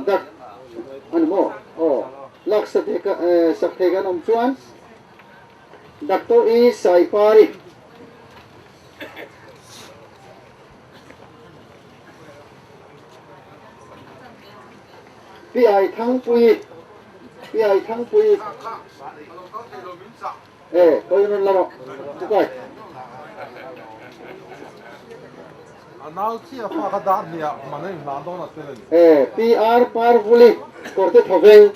Dak ani maw? Aw, lak sak thei kan awm chuan Doctor I Saipari. Pi Ai Thangpui, Pi Ai Thangpui. E, koi rawn la rawh, chukai. E, Pi Ar Parvuli, Kawrte Thawveng,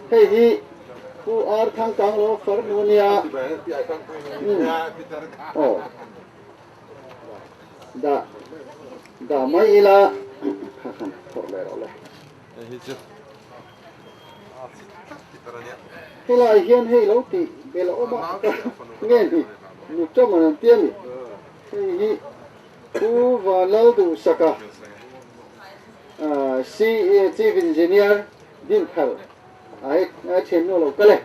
hei hi Pu Ar Thangkanglo farnu nia. Aw. Dah dah mai ila kha khan phawrh leh rawh le. Helai hian hei lo tih bel a awm a nge ni nu tawng an an tia ni. Hei hi Pu Vanlalduhsaka Chief Engineer Dinthar a hei a thiannu a lo kal e.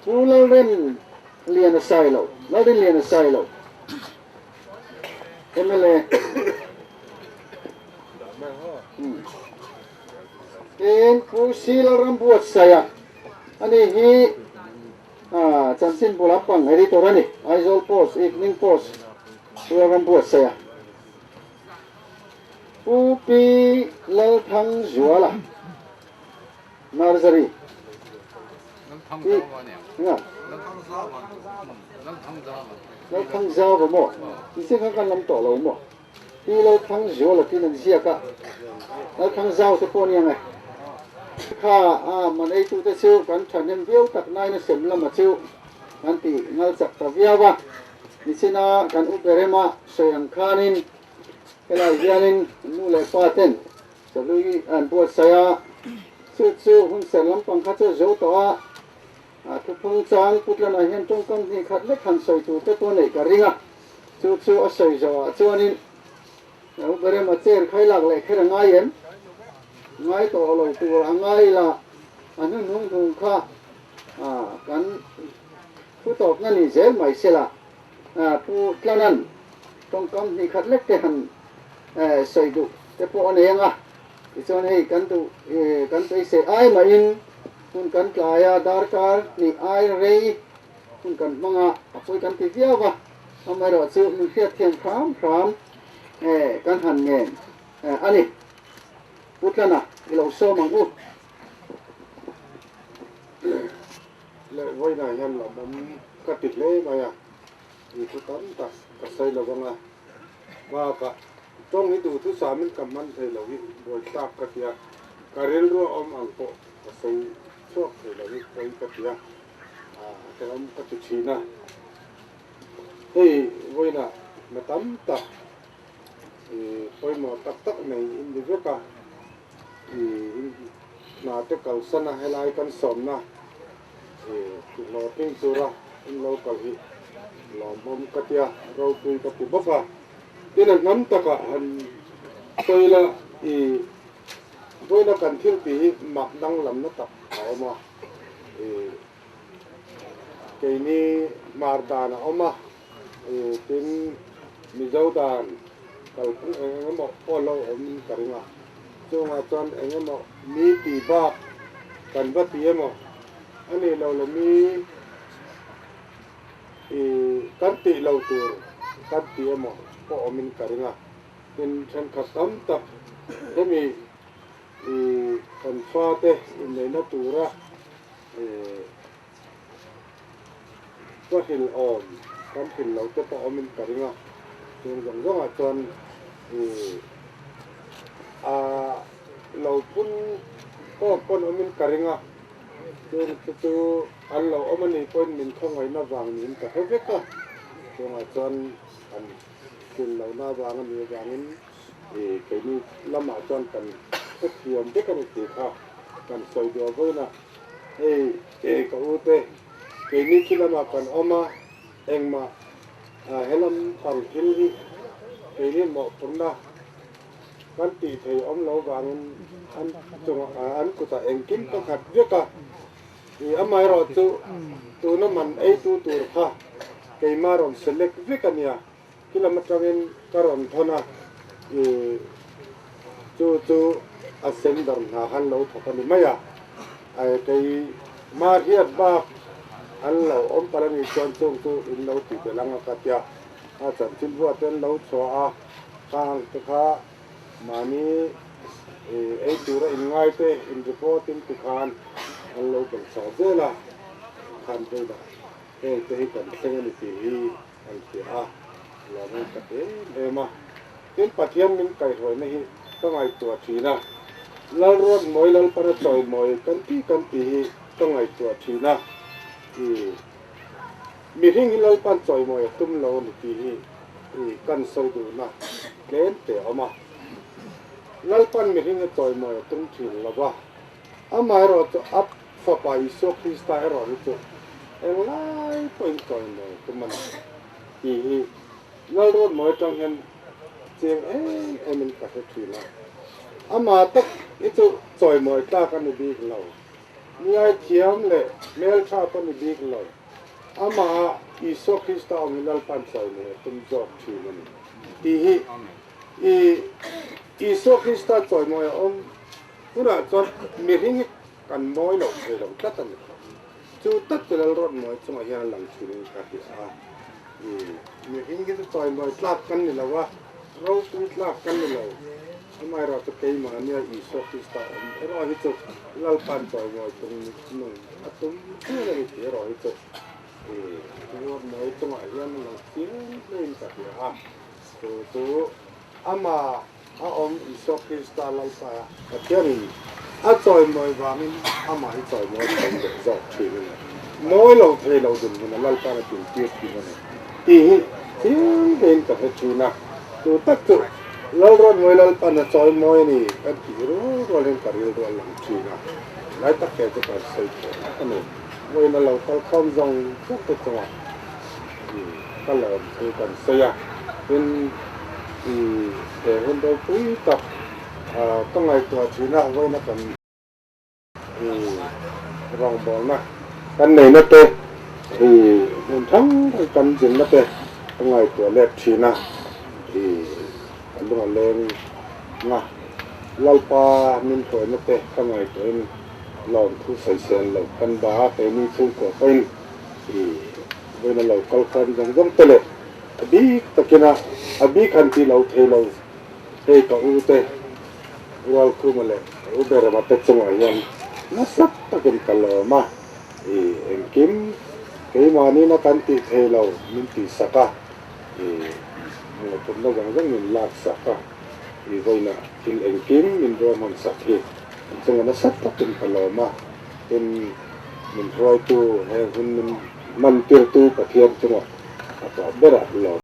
Pu Lalrem Lian a sai lo, Lalrin Lian a sai lo. MLA. Tin, Pu C. Lalrambuatsaia, ani hi chanchinbu lampang editor a ni, Aizawl Post, Evening Post, Pu Lalrambuatsaia. Pu P. Lalthangzuala, Nursery. Lalthangzauva maw? Incheng kha kan lam tawh lo maw? Pi Lalthangzuala tiin an ziak a, Lalthangzau te pawh aniang e. Kha a man eitute chu kan thahnem viau tak nain a sem lama chu kan ti ngal chak ta viau a. Nichina kan upe rema sawi ang khanin helai hianin nu leh pa ten Chahlui an buatsaih a, chu chu hun ser lampang kha chu a zo tawh a, a thuphung chang Putlanah hian tawngkam hnih khat lek han sawi tur te pawh neih ka ring a, chu chu a sawi zawhah chuanin Uberema chair khai lak leh kher a ngai em? Ngai tawh lo tur a ngai la, a hnuhnung hnung kha kan thu tawpna ni zel mai se la, Pu Tlanan tawngkam hnih khat lek te han sawi duh te pawh a nei ang a, tichuan hei kan duh kan beisei ai mahin hun kan tlai a, darkar hnih ai rei hun kan hmang a, a pawi kan ti viau va, amaherawhchu min hriatthiam hram hram kan han ngen a ni. Pu Tlana i lo sawm ang u. Leh vawiinah hian lawmawm ka ti hle mai a, i thu tam tak ka sawi lo vang a, bakah tawng hi duhthusamin ka hman thei lo hi buaithlak ka ti a, ka rilru a awm ang pawh ka sawi chhuak thei lo hi pawi ka ti a, a hrehawm ka ti thin a. Hei vawiinah hna tam tak pawimawh tak tak nei in ni vek a, i hna te kalsan a helai kan sawmna i hlawhtling tura in lo kal hi lawmawm ka tia ropui ka ti bawk a, tin a hnam takah han sawi la i vawiina kan thil tih hi mak danglamna tak a awm a, i keini hmar dan a awm a, i tin Mizo dan kalphung eng eng emaw pawh lo awm ka ring a, chungah chuan eng emaw mi ti bak kan va ti emaw a nih lo le mi i kan tih lo tur kan ti emaw pawh awmin ka ring a, tin thenkhat tam tak hemi i kan fate inneihna tura i Ka hrilh awm, kan hrilh lo te pawh awmin ka ring a, chung zawng zawngah chuan ih a lo phun tawk pawn awmin ka ring a, chung chu chu an lo awm a nih pawhin min khawngaihna vang niin ka hre vek a, chungah chuan kan hrilh lohna avang a nih avangin ih keini lamah chuan kan hrethiam vek a ni tih kha kan sawi duah vawiin a. Hei e ka u te, keini khi lamah kan awm a, engmah helam pang thil hi keini mawhphurhna kan tih thei awm lo vangin an chungah an kutah engkim ka nghat vek a, i amaherawh chu tuna man eitu tur kha keimah rawn select vek a nia, khi lam atangin ka rawn thawn a, i. Chu chu a sender hna khan lo thawk a ni mai a, kei ma hriat bak an lo awm palh a nih chuan chung chu in lo tih belh ang a ka tia. A chanchin buah te an lo chhuah a, khang te kha mahni ei tura in ngai te in report in ti khan an lo belh chhuah zel a, khan vawilah heng te hi kan thleng a ni tih hi an hria a, lawm ka ti em em a. Tin, Pathian min kaihhruaina hi ka ngaihtuah thin a, Lalruatmawi Lalpana chawimawi kan tih kan tih hi ka ngaihtuah thin a, i mihring hi Lalpan chawimawi a tum lo a ni tih hi i kan sawi duhna tlem te a awm a. Lalpan mihring hi chawimawi a tum thin lo va, amaherawhchu a Fapa Isua Krista erawh hi chu englai pawhin chawimawi a tum a ni tih hi Lalruatmawi atang hian chiang em em in ka hre thin a, amah tak hi chu chawimawi tlak a ni bik lo, ngai thiam leh hmeltha pawh a ni bik lo, amah Isua Krista awm hi Lalpan chawimawi a tum zawk thin a ni tih hi i Isua Krista chawimawi a awm hunah chuan mihring hi kan mawi loh thei lo tlat a ni. Chu tak chu Lalruatmawi chungah hian a lang thin in ka hria a. Mihring hi chu chawimawi tlak kan ni lo a, ropui tlak kan ni lo. Amaherawh chu keimahnia Isua Krista awm erawh hi chu Lalpa'n chawimawi tum nung a tum zel a ni tih erawh hi chu Lalruatmawi chungah hian a lang chiang hlein ka hria a. Chu chu ama A awm Isua Krista Lalpa Pathianin a chawimawi vangin amah hi chawimawi thiam leh zawk thin a ni. Mawi lo thei lo dinhmun a Lalpa'n a tintir thin a ni tih hi chiang tein ka hre thin a. Chu tak chu Lalruatmawi Lalpa'n a chawimawi a ni kan tih rual rual hian ka rilru a lang thin a. Lai tak he chu kan sawi thei a ni. Vawiin a lo kal khawm zawng zawng te chungah ka lawm thu kan sawi a. Tin, i he hun ropui tak ka ngaihtuah thin a, vawiina kan i rawngbawlna kan neihna te, i hmun hrang hrang kan zinna te ka ngaihtuah let thin a, i ka lung a leng nga Lalpa min hruaina te ka ngaihtuahin lawmthu sawisel lo kan ba a, keini chhungkua pawhin i vawiina lo kal khan zawng zawng te leh A bik takin a, a bik han tih lo thei lo hei ka u te Rualkhuma leh ka u Berama te chungah hian nasa takin ka lawm a, i engkim keimahniina kan tih thei lo min tihsak a, i ngaihtuahna zawng zawng min laksak a, i vawiinah thil engkim min ruahman sak hi an chungah nasa takin ka lawm a, tin min hruaitu he hun min hmantirtu Pathian chungah A tawp berah lo.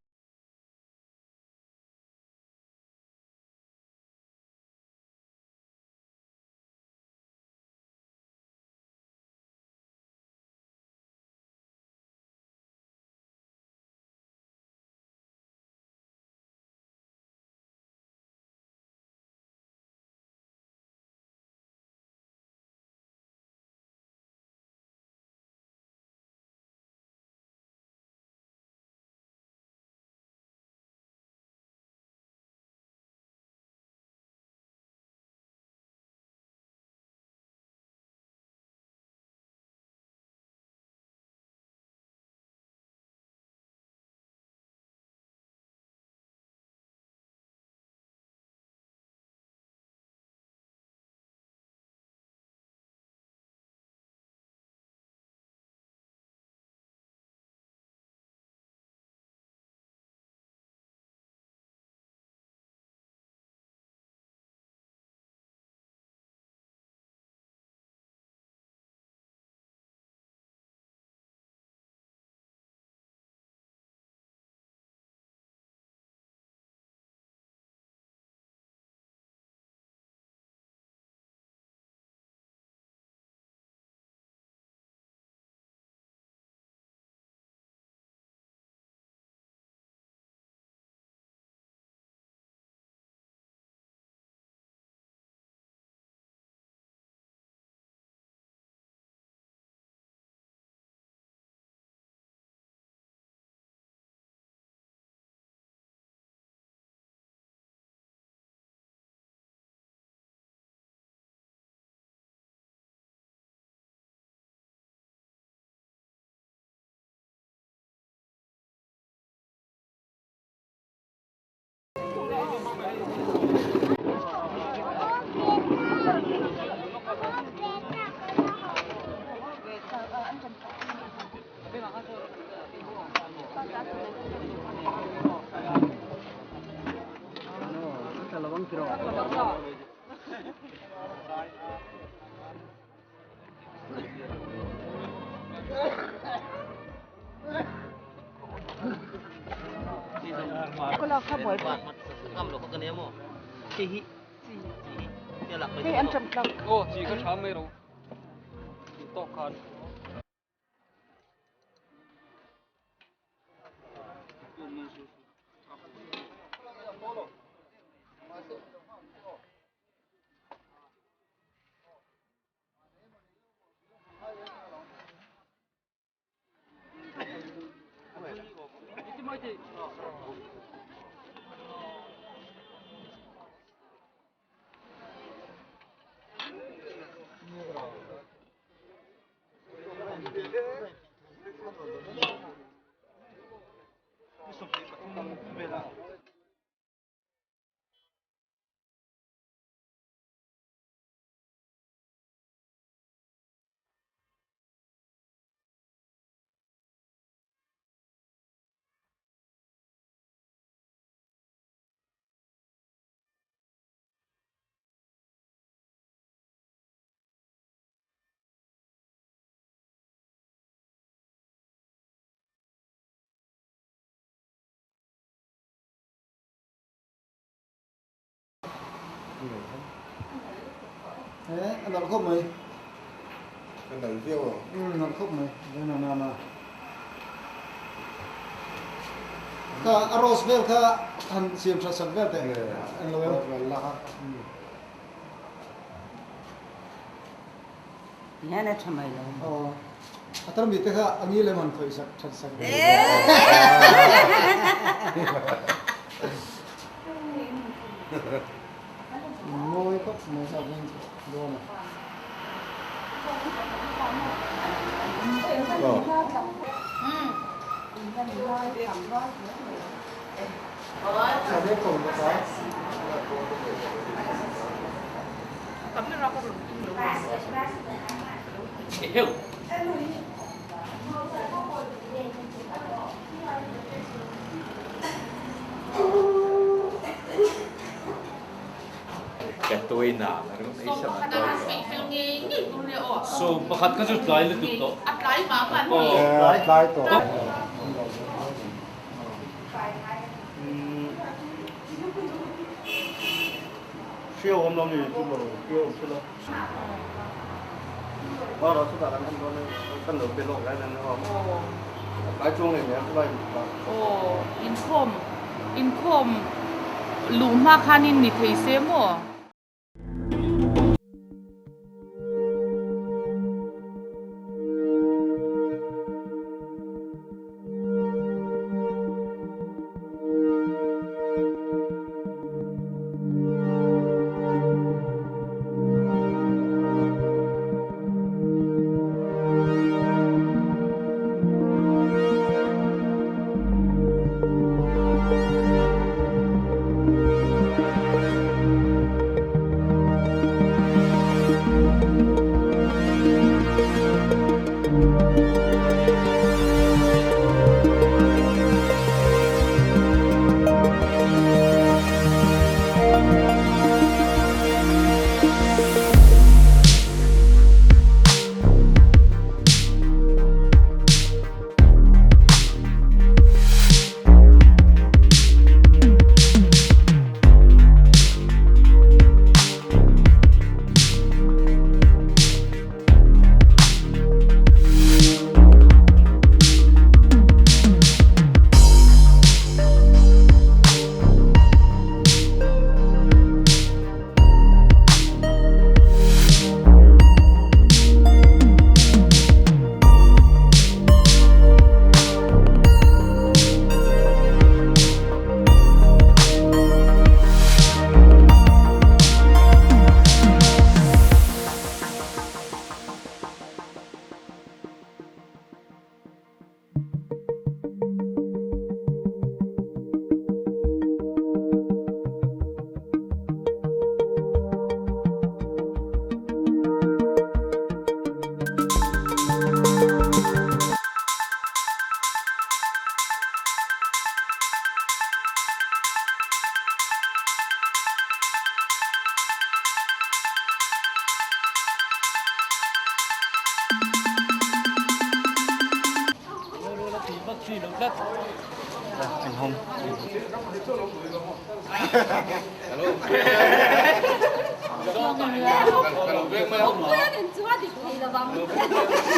A nalh khawp mai. A nalh viau a. Umm nalh khawp mai. Na na na. Kha a rose vel kha han siam tha sak vel teh ang lo em. Hian a tha mai lo. Aw. A tarmi te kha a ngil em han khawih sak that sak ve. Mawi khawp mai sa veng chu dawn a. So pakhat kha chu tlai lutuk tawh. Tlai tawh. Hriau awm lo ni chu lo hriau awm thil a. Ba ro chu ta kan en dawn kan lo pe lawk lai nan awm. Tlai chuang leh nen lai ta. Aw inkhawm inkhawm luh hma khanin ni thei se maw? tlat.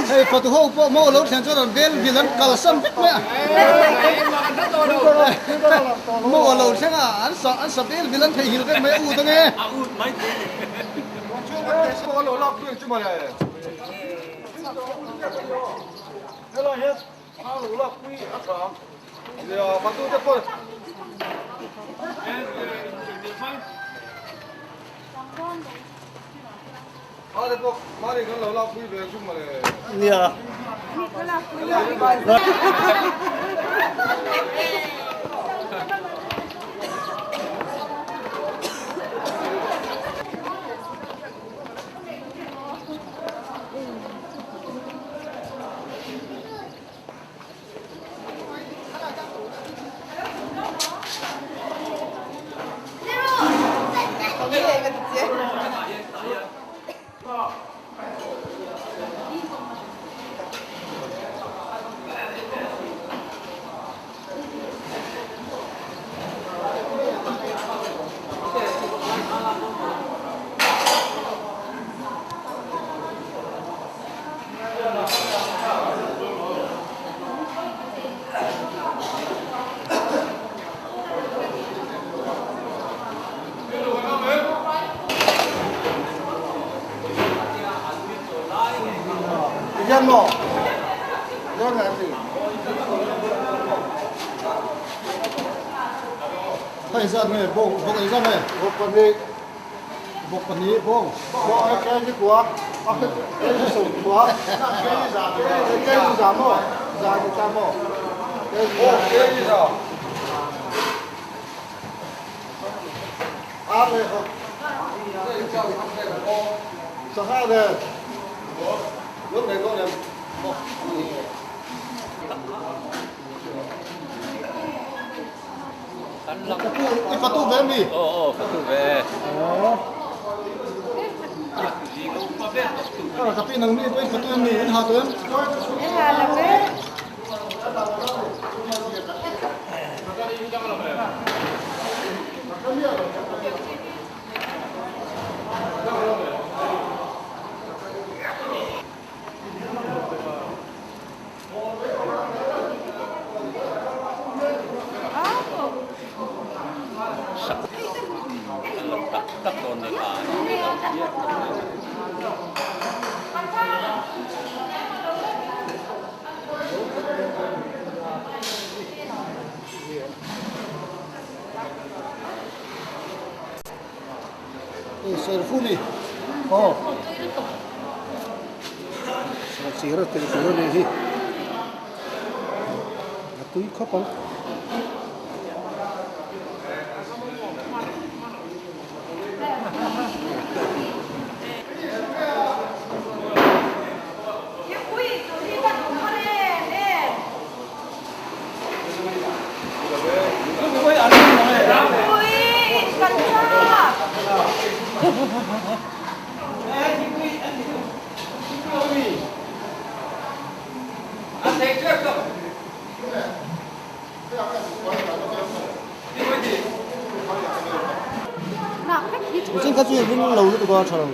Hei fatu ho pawh maw lo thlen chuan an bel vil an kalsan vek mai a. Maw a lo thleng a, an sa an sa bel vil an theihnghilh vek mai a ut ange. Nia. Hei zat nge bawng bawk ei zat nge bawk pahnih bawk pahnih bawng bawng ai keng hi kua a keng hi sawm kua keng hi za keng hi za maw za ni ta maw keng hi za a le ho sangha le lúc này có làm I fatu ve mi? Aw aw fatu ve. Aw. Ka pi nang mi pawh in fatu em ni? In ha tawh em? In ha lo ve. Tak tak dawn ni kha. Serfuni. Aw. Sir a tel tur a nih hi. A tui khawp ang. Chin kha chu ring lo lutuk a tha lo.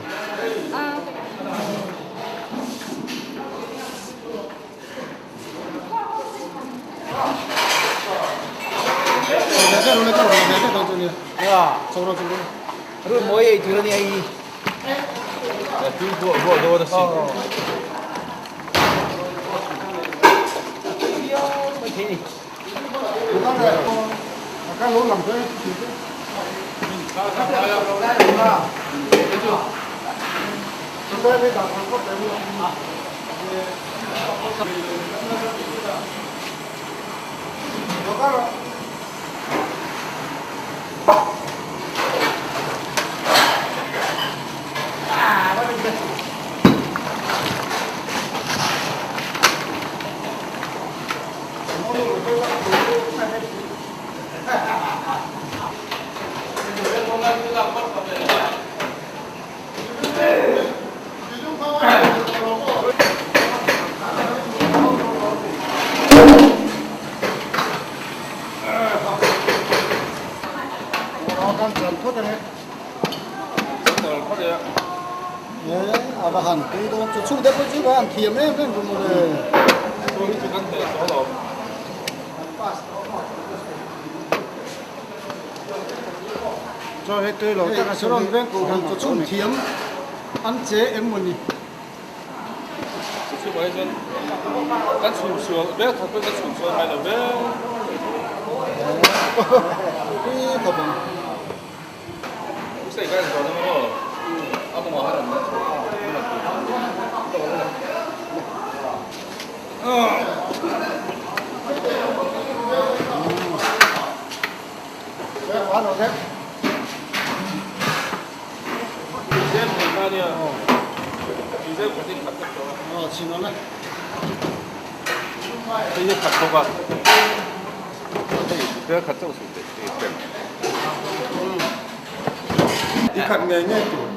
nge. A va han tui dawn chu chhung te pawh chu va han thiam em em ru mawle. Chaw hi tui lo tak a Saron veng ko han chu chhung thiam an che em mawni. Chu mai chuan kan chhum sual ber khat pawh kan chhum sual ngai lo ve. Tui khawp ang. Sei kan zawh na maw a mawngah han an I khat ngei ngei tur.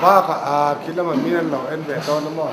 Bakah a khi lamah mi an lo en ve dawn a maw?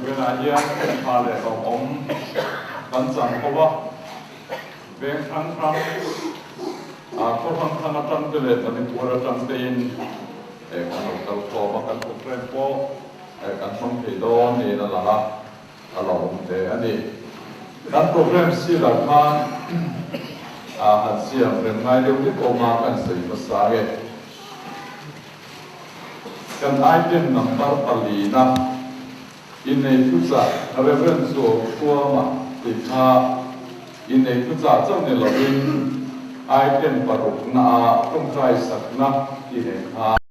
Vawiinah hian tha leh hlauhawm kan chang ho a, veng hrang hrang, khaw hrang hrang atang te leh Manipur atang tein kan lo kal khawm a, kan programme pawh kan hmang thei dawn niin a lang a, a lo awm hle a ni. Kan programme sirah khan han siam rem ngai deuh hlek awm a, kan sawi hmasa nge. Kan item number palina innei thuchah Rev. Zualthuama tih kha innei thuchah chauh ni lovin item parukna ah tawngtai sakna tih nen khan.